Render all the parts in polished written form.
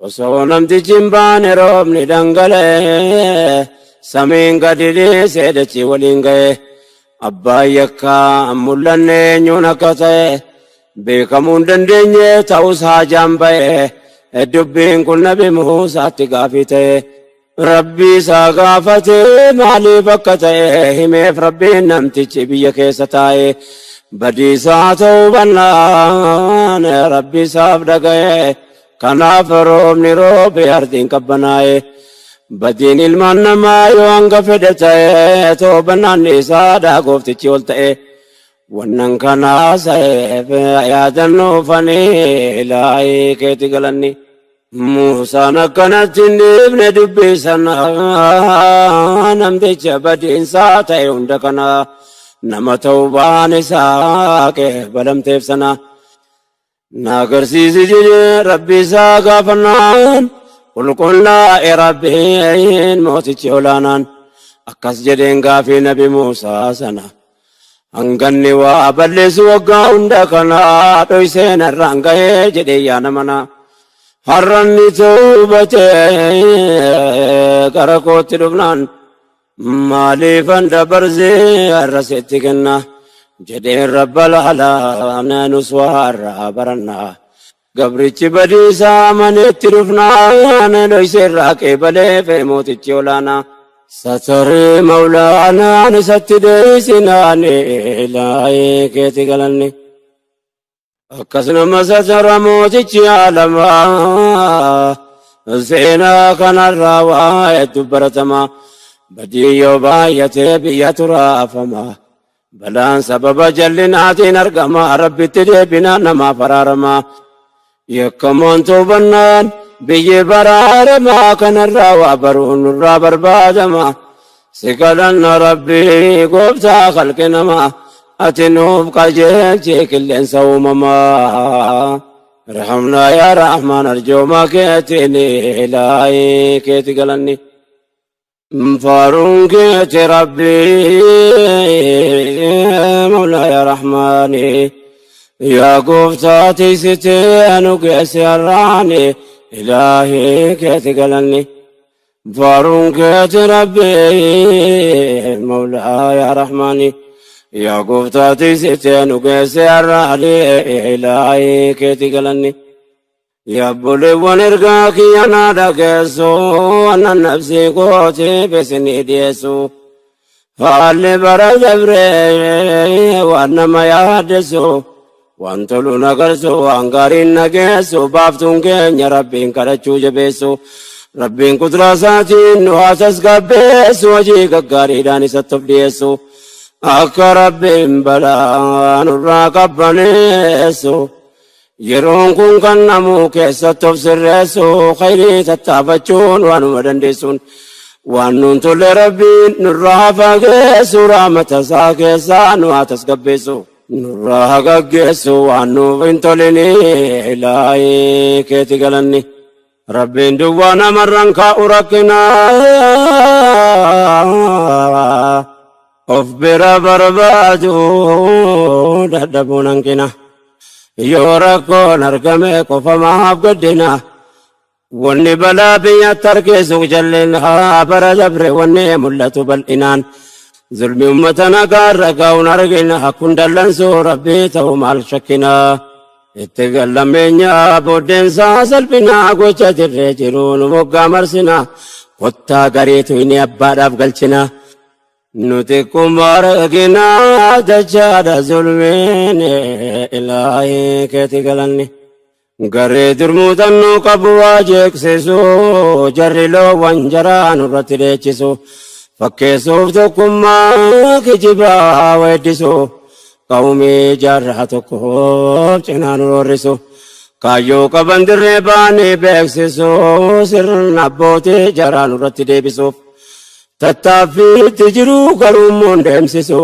Osoo namtichi hin baane roobni dhangala'e, samiin gadi dhiisee dachii waliin ga'e. Abbaan yakkaa mul'anne eenyuun akka ta'e beekamuu hin dandeenye, ta'us haajaan ba'e. Dubbiin kun Nabi Muusaatti gaafii ta'e. Rabbii isaa gaafate, maaliif akka ta'e himeef Rabbiin. Namtichi biyya keessa taa'e badiisaa ta'uu bannaan Rabbi isaaf dhaga'e. Kanaaf roobni roobe, ardiin qabbanaa'e. Badiin ilmaan namaa yoo hanga fedhe ta'e, toobannaan isaadha gooftichi ol ta'e. Wannan kanaa sa'eef yaadannoofanii ilaahii keeti galanni. Muusaan akkanatti hin dhiifne dubbii sana, namticha badiinsaa ta'e hunda kana, nama ta'uu isaa qeebalamteef sana. Na agarsiisi jedhee Rabbi isaa gaafannaan, qulqullaa'e Rabbiin mootichi olaanaan. Akkas jedheen gaafii Nabi Muusaa sana. Hanganni waa balleessu waggaa hunda kana dhoysee narraan gahee jedhee yaana mana. Har'anni toobatee gara kootti dhufnaan, maaliifan dabarsee har'a sitti kenna jedheen Rabbal alaa nus waa irraa barannaa. Gabrichi badiisaa amaneetti dhufnaan, dhoysee irraa qeebalee fee mootichi olaanaa. Sataree Mawlaanaan isatti deesinaan ilaahee keeti galanni. Akkasuma satara mootichi aalamaa, seenaa kanarraa waa hedduu baratama. Badii yoo baay'atee biyya turaafama. Balaan sababa jallinaatiin argama, Rabbitti deebinaan namaaf araarama. Yakkamoon toobannaan biyyi baraarama, kanarraa waa baruun nurraa barbaadama. Si kadhanna Rabbii gooftaa khalqi namaa, ati nuuf qajeelchi qilleensa uumamaa. Irhamnaa yaa Rahmaan arjooma keetiin ilaahii keeti galanni. Faaruun keeti Rabbii Mawlaa yaa Rahmaani. Yaa gooftaa tiisitee nu geesse har'aani, ilaahii keeti galanni. Faaruun keeti Rabbii Mawlaa yaa Rahmaani. Yaa gooftaa tiisitee nu geesse har'aani, ilaahii keeti galanni. Yaabboleewwan, ergaa kiyya naa dhageessu, annan nafsii kootiif isinii dhiyeessu. Haalli bara dabree waan nama yaaddessu, waan tolu nagarsu, waan gaariin nageessu, baaftuun keenya Rabbiin kadhachuu jabeessu. Rabbiin kuduraa isaatiin nu haa tasgabbeessu, hojii gaggaariidhaan isatti of dhiyeessu. Akka Rabbiin balaa nurraa qabbaneessu. Yeroon kun kan namuu keessatti of sirreessu, khayrii tattaafachuun waanuma dandeessuun. Waan nuun tolle Rabbiin nurraa fageessu, rahmata isaa keessaa nu haa tasgabbeessu. Nurraa haa gaggeessu waan nuuf hin tolini, ilaahii keeti galanni. Rabbiin duwwaa namarraan kaa'u rakkina. Of bira barbaadu dadhabuun hanqina. Yoo rakkoon argame qofa maaf gaddina? Wanni balaa biyyatti harkisu jallina, bara dabre wanni mul'atu bal'inaan. Zulmi uummata nagaarra gaa'uun argina, kun dallansuu Rabbii ta'u maal shakkina? Itti gallameenya booddeensaa salphinaa, gocha dirree jiru nu moggaa marsina. Kottaa gareetu inni abbaadhaaf galchina. Nuti kuma argina dachaadha zulmiin, ilaahii keeti galanni. Garee durmuutannoo qabu waa jeeqsisu, jarri loowwan jaraa nurratti dheechisu. Fakkeessuuf tokkummaa kijibaa weeddisu. Qawmii jaarraa tokkoof cinaa nu roorrisu. Kaayyoo qaban dirree baanii beeksisu, sirna abbootii jaraa nurratti deebisuuf. Tattaaffiitti jiru garuu immoo hin deemsisu.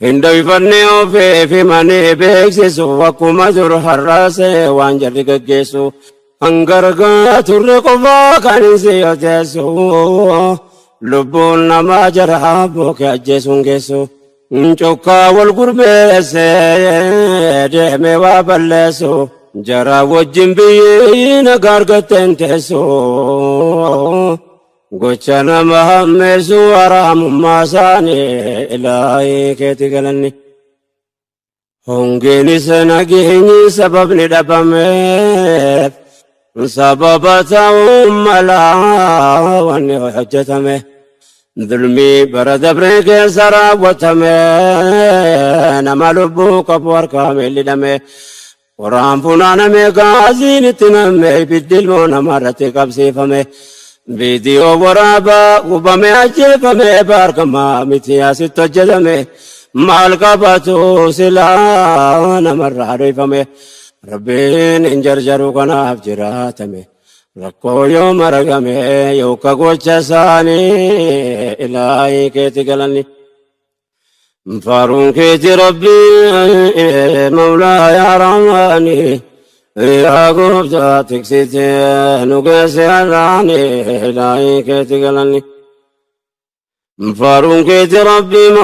Hin dhoyfannee ofiif himanii beeksisu, akkuma dur har'aasee waan jarri gaggeessu. Hangargaa turre qofaa kan hin siyoteessu. Lubbuun namaa jara bookee ajjeesuun geessu. Cokkaa wal gurmeessee deemee waa balleessu. Jara wajjin biyyi nagaa argatteen teessu. Gocha nama hammeessu haraamummaa isaanii ilaahii keeti galanni. Hongeenis nageenyi sababni dhabameef sababa ta'uu malaa wanni hojjetame. Dulmii bara dabree keessa raawwatame nama lubbuu qabu harkaa miilli dhame. Qoraan funaaname gaaziin itti namme ibiddi ilmoo namarratti qabsiifame. Viidiyoo waraabaa gubame ajjeefame baargamaa miti asitti hojjetame. Maal qabatu silaa namarraa dhoyfame. Rabbiin hin jarjaru kanaaf jiraatame. Rakkoo yoo maragame yooka gocha isaanii ilaahii keeti galanni. Faaruun keeti Rabbii Mawlaa yaa Rahmaani yaa gooftaa tiksite nu geesse har'aani ilaahii keeti galanni. Faaruun keeti Rabbii.